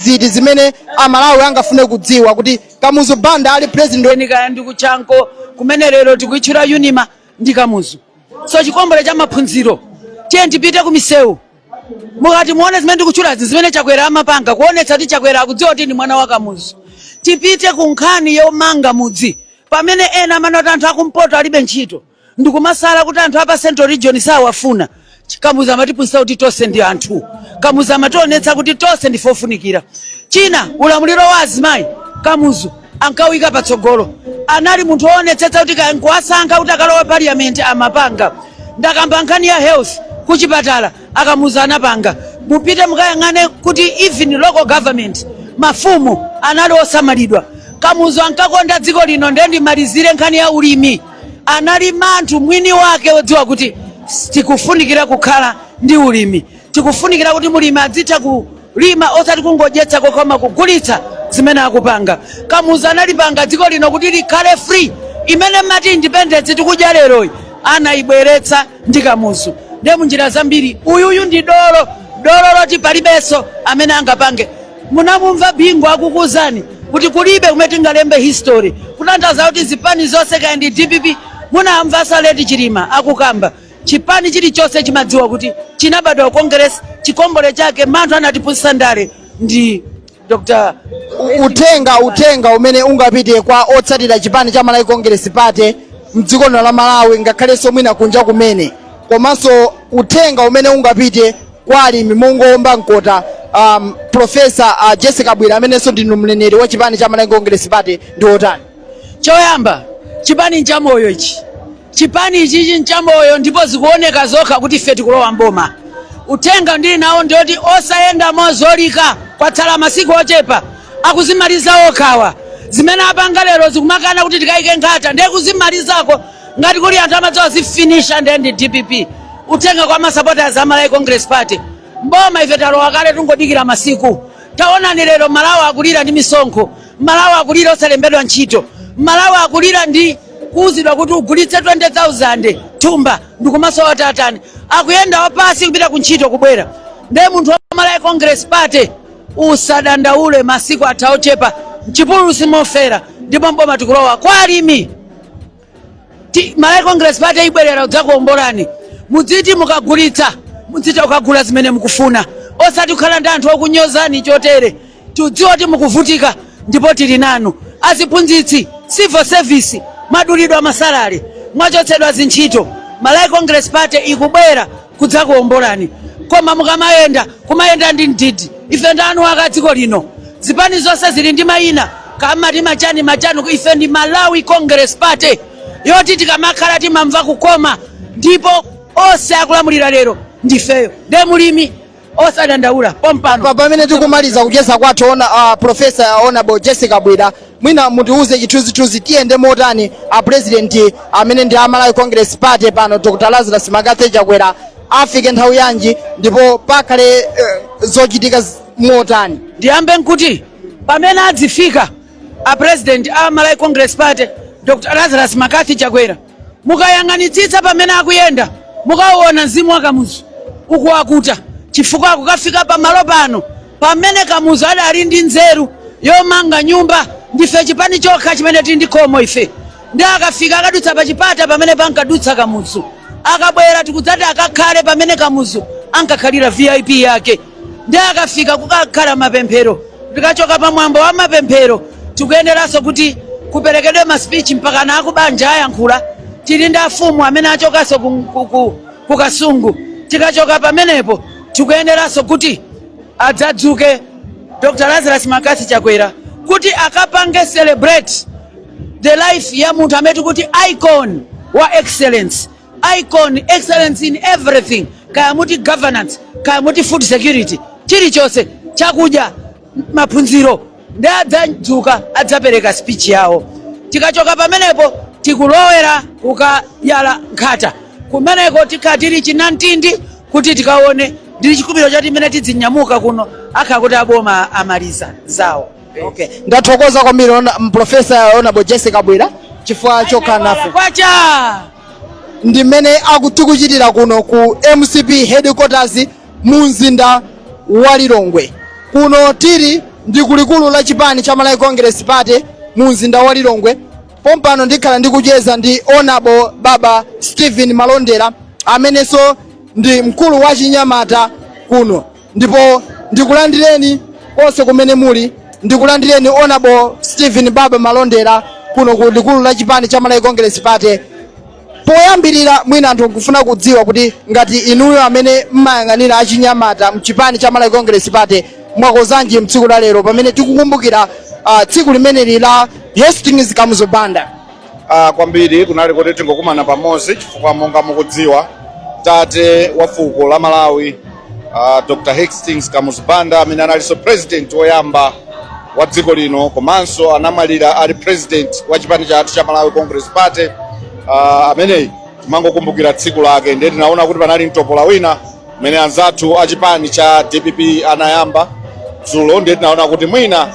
Ziti zimene Amalawi angafune kudziwa kuti Kamuzu Banda ali president? Kaya ndi ku Chanco kumene lero tikuitchula Unima, ndi Kamuzu. So chikombole cha maphunziro, tiye tipite ku misewu, mukati muone zimene ndikutchulazi, zimene Chakwera amapanga, kuonetsa kuti Chakwera akudziwa kuti ndi mwana wa Kamuzu. Tipite ku nkhani yomanga mudzi, pamene ena amanoti anthu akumpoto alibe ntchito, ndikumasala kuti anthu apa Central Region sawafuna. Kamuzu amatiphunzitsa kuti tonse ndi anthu. Kamuzu amationetsa kuti tonse ndife ofunikira. China, ulamuliro wa azimayi, Kamuzu ankawika patsogolo. Anali munthu woonetsetsa kuti kaya nkuwasankha kuti akalowa parliament, amapanga. Ndakamba nkhani ya health, kuchipatala aKamuzu anapanga. Mupite mukayang'ane kuti even local government, mafumu anali osamalidwa. Kamuzu ankakonda dziko lino. Ndiye ndimalizire nkhani ya ulimi. Anali munthu mwini wake wodziwa kuti tikufunikira kukhala ndi ulimi, tikufunikira kuti mulimi adzitha kulima, osati kungodyetsa koma kugulitsa zimene akupanga. Kamuzu analipanga dziko lino kuti likhale free. Imene mati independence tikudya leroyi, anayibweretsa ndi Kamuzu. Ndiye munjira zambiri uyuyu ndi dolo, dolo loti palibenso amene angapange. Munamumva Bingu akukuzani kuti kulibe kumene tingalembe history, kutanthauza kuti zipani zonse, kaya ndi DPP, munamva Saleti Chilima akukamba, chipani chilichonse chimadziwa kuti chinabadwa ku Congress. Chikombole chake manthu anatiphunzitsa ndale ndi Dr. Uthenga umene ungapite kwa otsatira chipani cha Malawi Congress Party mdziko lino la Malawi, ngakhalenso mwina kunja kumene, komanso uthenga umene ungapite kwa alimi, mongomba mkota, Professor Jessie Kabwila, amenenso ndinu mneneri wa chipani cha Malawi Congress Party, ndi otani? Choyamba, chipani nchamoyo ichi. Chipani ichichi nchamoyo, ndipo zikuoneka zokha kuti ife tikulowa mboma. Uthenga ndili nawo ndioti osayenda mozolika. Kwatsala masiku ochepa, akuzimaliza okhawa. Zimene apanga lero zikumakana kuti tikayike nkhata, ndiye kuzimalizako. Ngati kuli anthu amadziwa zifinisha, ndiye ndi DPP. Uthenga kwa masupporters a Malawi Congress Party, mboma ife talowa kale, tungodikira masiku. Taonani lero Malawi akulira ndi misonkho, Malawi akulira osalembedwa ntchito, Malawi akulira ndi kuuzidwa kuti ugulitse 20,000 thumba ndikumasowa tatani, akuyenda wapasi kupita ku ntchito kubwera. Ndiye munthu wa Malawi Congress Party usadandaule, masiku atha ochepa, mchipululu simofera, ndipo mboma tikulowa. Kwa alimi, Malawi Congress Party ibwerera kudzakuombolani. Mudziti mukagulitsa, mudziti ukagula zimene mukufuna, osati kukhala ndi anthu okunyozani chotere. Tidziwa kuti mukuvutika ndipo tili nanu. Aziphunzitsi, civil service, mwadulidwa masalary, mwachotsedwa zintchito, Malawi Congress Party ikubwera kudzakuombolani. Koma mukamayenda, kumayenda ndi mdidi. Ife ndanu aka dziko lino. Zipani zonse zili ndi mayina, kamati machani machani, ife ndi Malawi Congress Party yoti tikamakhala timamva kukoma, ndipo onse akulamulira lero ndifeyo. Nde mulimi osadandaula, pompano. Pamene tikumaliza kucheza kwathu, ona Professor Honorable Jessie Kabwila, mwina mutiuze chithunzithunzi, tiyende motani a president amene ndi a Malawi Congress Party pano, Dr Lazarus McCarthy Chakwera, afike nthawi yanji ndipo pakhale zochitika motani? Ndiyambe nkuti pamene adzifika a president a Malawi Congress Party, Dr Lazarus McCarthy Chakwera, mukayang'anitsitsa pamene akuyenda, mukaona mzimu wa Kamuzu ukuwakuta, chifukwa akukafika pamalo pano pamene Kamuzu adali ndi nzeru yomanga nyumba. Ndife chipani chokha chimene tili ndi khomo ife. Ndi akafika, akadutsa pa chipata pamene pankadutsa Kamuzu. Akabwera, tikudzati akakhale pamene Kamuzu ankakhalira, VIP yake. Ndi akafika, kukakhala mapemphero. Tikachoka pamwambo wa mapemphero, tikuyeneranso kuti kuperekedwe ma speech, mpaka na akubanja ayankhula. Tili ndi afumu amene achokanso ku Kasungu. Tikachoka pamenepo, tikuyeneranso kuti adzadzuke Dr Lazarus McCarthy Chakwera kuti akapange celebrate the life ya munthu amene tikuti icon wa excellence, icon excellence in everything, kaya muti governance, kaya muti food security, chilichonse, chakudya, maphunziro. Ndi adzadzuka, adzapereka speech yawo. Tikachoka pamenepo, tikulowera kukayala nkhata. Kumeneko tikhala tili chinamtindi kuti tikaone. Ndili chikhulupiriro choti imene tidzinyamuka kuno, akhala kuti aboma amaliza zawo. Okay, ndathokoza kwambiri, Professor Honorable Jessie Kabwila, chifukwa chokhala nafe. Kwacha. Ndi mmene akutikuchitira kuno ku MCP headquarters mu mzinda wa Lilongwe. Kuno tili Ndi kulikulu la chipani cha Malawi Congress Party mu mzinda wa Lilongwe. Pompano ndikhala ndikucheza ndi Honorable Baba Stephen Malondera, amenenso ndi mkulu wa chinyamata kuno. Ndipo ndikulandireni konse kumene muli. Ndikulandireni, Honorable Stephen Baba Malondera, kuno ku likulu la chipani cha Malawi Congress Party. Poyambirira, mwina anthu nkufuna kudziwa kuti ngati inuyo amene mmayang'anira achinyamata mchipani cha Malawi Congress Party, mwakonzanji mtsiku la lero pamene tikukumbukira tsiku limeneli la Hastings Kamuzu Banda? Kwambiri kunali kuti tingokumana pamodzi chifukwa monga mukudziwa, tate wa fuko la Malawi, Dr Hastings Kamuzu Banda, amene analinso president woyamba wa dziko lino komanso anamwalira ali president wa chipani chathu cha Malawi Congress Party, ameneyi timangokumbukira tsiku lake. Ndiye tinaona kuti panali mtopola wina mmene anzathu a chipani cha DPP anayamba dzulo. Ndiye tinaona kuti mwina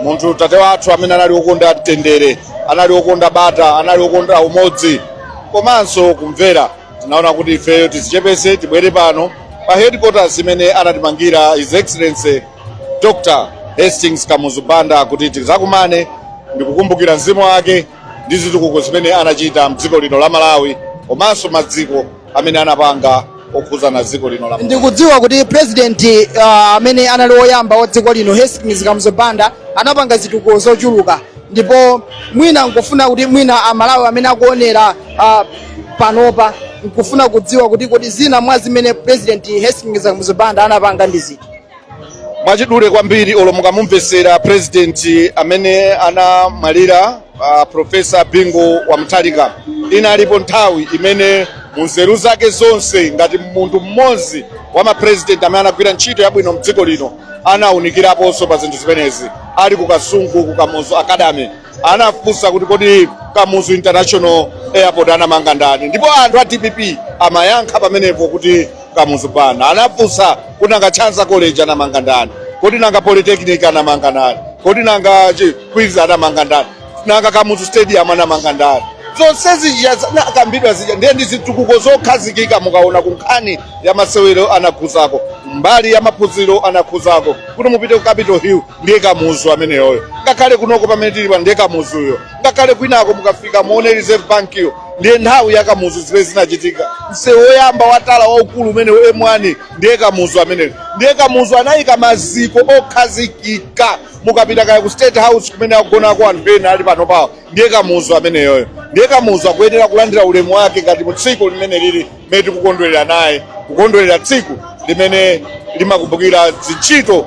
munthu tate wathu amene anali wokonda mtendere, anali wokonda bata, anali wokonda umodzi komanso kumvera, tinaona kuti ifeyo tizichepese, tibwere pano pa headquarters imene anatimangira His Excellency Dr Hastings Kamuzu Banda kuti tizakumane ndikukumbukira mzimu wake ndi zitukuko zimene anachita mdziko lino la Malawi komanso madziko amene anapanga okhuzana dziko lino la Malawi. Ndikudziwa kuti president amene anali woyamba wa dziko lino, Hastings Kamuzu Banda, anapanga zitukuko zochuluka. Ndipo mwina nkufuna kuti mwina Amalawi amene akuonera panopa nkufuna kudziwa kuti kodi zina mwa zimene President Hastings Kamuzu Banda anapanga ndi ziti? Mwachidule kwambiri, olo mukamumvesera president amene anamwalira, Professor Bingu wa Mutharika, inalipo nthawi imene munzeru zake zonse ngati munthu mmodzi wa mapresident amene anagwira ntchito yabwino mdziko lino, anawunikiraponso pa zinthu zimenezi. Ali ku Kasungu, ku Kamuzu Academy, anafunsa kuti kodi Kamuzu International Airport anamanga ndani? Ndipo anthu a DPP amayankha pamenepo kuti Kamuzu Banda. Anafunsa kuti nanga Chancellor College anamanga ndani? Kodi nanga Polytechnic anamanga ndani? Kodi nanga Queens anamanga ndani? Nanga Kamuzu Stadium anamanga ndani? Zonse zija zinakambidwa zija. Ndiye ndi zitukuko zokhazikika. Mukaona ku nkhani ya masewero anakhuzako, mbali ya maphunziro anakhuzako, kuti mupite ku Capitol Hill ndiye Kamuzu ameneyoyo, ngakhale kunoko pamene tili pa ndiye Kamuzuyo, ngakhale kwinako mukafika muone Reserve Bank yo ndiye nthawi ya Kamuzu zimene zinachitika. Msewu woyamba watala waukulu umene M1 ndiye Kamuzu ameneyo. Ndiye Kamuzu anayika maziko okhazikika. Mukapita kaya ku State House kumene akugonako anthu ena ali pano pawo, ndiye Kamuzu ameneyoyo. Ndiye Kamuzu akuyenera kulandira ulemu wake ngati mu tsiku limene lili limene tikukondwerera naye, kukondwerera tsiku limene limakumbukira zintchito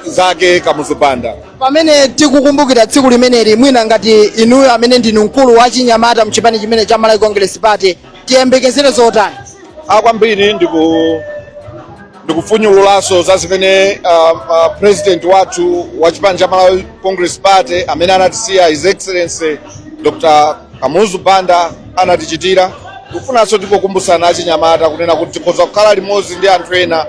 zake Kamuzu Banda. Pamene tikukumbukira tsiku limeneli, mwina ngati inuyo amene ndinu mkulu wa chinyamata mchipani chimene cha Malawi Congress Party, tiyembekezere zotani? Akwambiri ndikufunyululanso za zimene president wathu wa chipani cha Malawi Congress Party amene anatisiya, His Excellency Dr Kamuzu Banda, anatichitira. Tikufunanso tingokumbutsana achinyamata kunena kuti tikhoza kukhala limodzi ndi anthu ena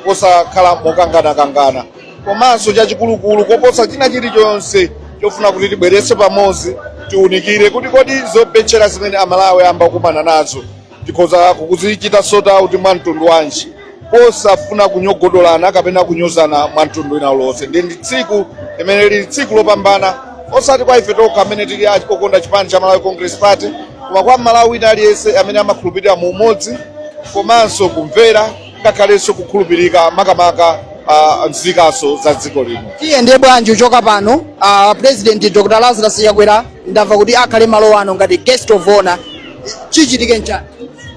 posakhala mokanganakangana. Komanso chachikulukulu koposa china chilichonse chofuna kuti tibweretse pamodzi, tiunikire kuti kodi zopetchera zimene Amalawi amba kukumana nazo tikhoza kuzichita sort out mwa mtundu wanji posafuna kunyogodolana kapena kunyozana mwa mtundu wina uliwonse. Ndi tsiku limene lili tsiku lopambana, osati kwa ife tokha amene tili okonda chipani cha Malawi Congress Party, koma kwa Malawi wina aliyense amene amakhulupirira mu umodzi komanso kumvera, ngakhalenso kukhulupirika, makamaka nzikaso za dziko lino. Tiyende bwanji uchoka pano? President Dr Lazarus Chakwera ndamva kuti akhale malo ano ngati guest of honor. Chichitike nchani?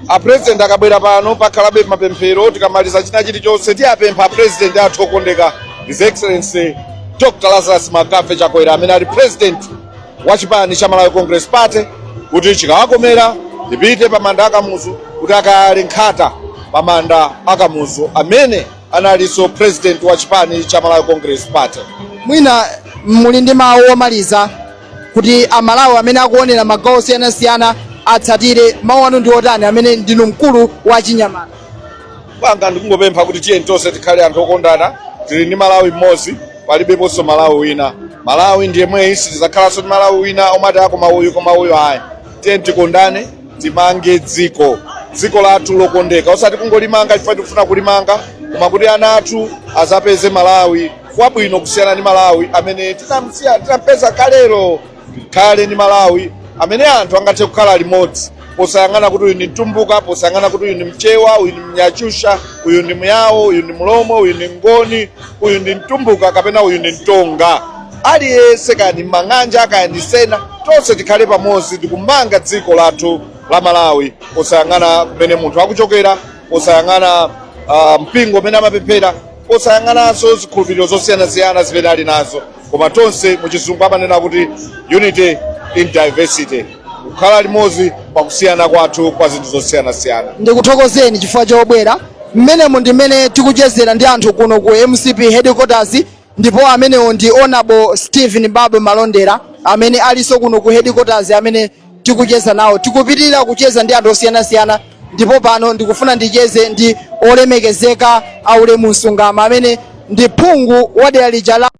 A president akabwera pano pakhalabe mapemphero. Tikamaliza china chilichonse, tiyapempha a president athu okondeka, His Excellency Dr Lazarus Makafe Chakwera, amene ali president wa chipani cha Malawi Congress Party, kuti chikawakomera tipite pa manda akamuzu kuti akayale nkhata pa manda akamuzu amene analinso president wa chipani cha Malawi Congress Party. Mwina muli ndi mawu omaliza kuti Amalawi amene akuonera magawo osiyanasiyana atsatire. Mawu anu ndi otani amene ndinu mkulu wa chinyamata? Panga ndikungopempha kuti tiye tonse tikhale anthu okondana. Tili ndi Malawi mmodzi, palibeponso Malawi wina. Malawi ndiye mweyi, sitidzakhalanso ndi Malawi wina omati koma uyu, koma uyu, ayi. Tiye tikondane, timange dziko lathu lokondeka, osati kungolimanga chifukwa tikufuna kulimanga, koma kuti ana athu azapeze Malawi. Wabwino kusiyana ndi Malawi amene tinamsiya, tinampeza kalero. Tikhale ndi Malawi amene anthu angathe kukhala limodzi posayang'ana kuti uyu ndi Mtumbuka, posayang'ana kuti uyu ndi Mchewa, uyu ndi Mnyachusha, uyu ndi Muyawo, uyu ndi Mlomwe, uyu ndi Ngoni, uyu ndi Mtumbuka kapena uyu ndi Mtonga. Aliyense, kaya ndi Mang'anja, kaya ndi Sena, tonse tikhale pamodzi ndikumanga dziko lathu la Malawi, posayang'ana kumene munthu akuchokera, posayang'ana mpingo umene amapemphera, posayang'ananso zikhulupiriro zosiyanasiyana zimene ali nazo, koma tonse, muchizungu amanena kuti unity in diversity, kukhala limodzi pakusiyana kwathu kwa zinthu zosiyanasiyana. Ndikuthokozeni chifukwa chobwera. Mmenemo ndi mmene tikuchezera ndi anthu kuno ku MCP headquarters, ndipo amenewo ndi Honorable Stephen Babu Malondera amene alinso kuno ku headquarters amene tikucheza nawo. Tikupitirira kucheza ndi anthu osiyanasiyana, ndipo pano ndikufuna ndicheze ndi olemekezeka Aulemu Msungama amene ndi phungu wa dera lija la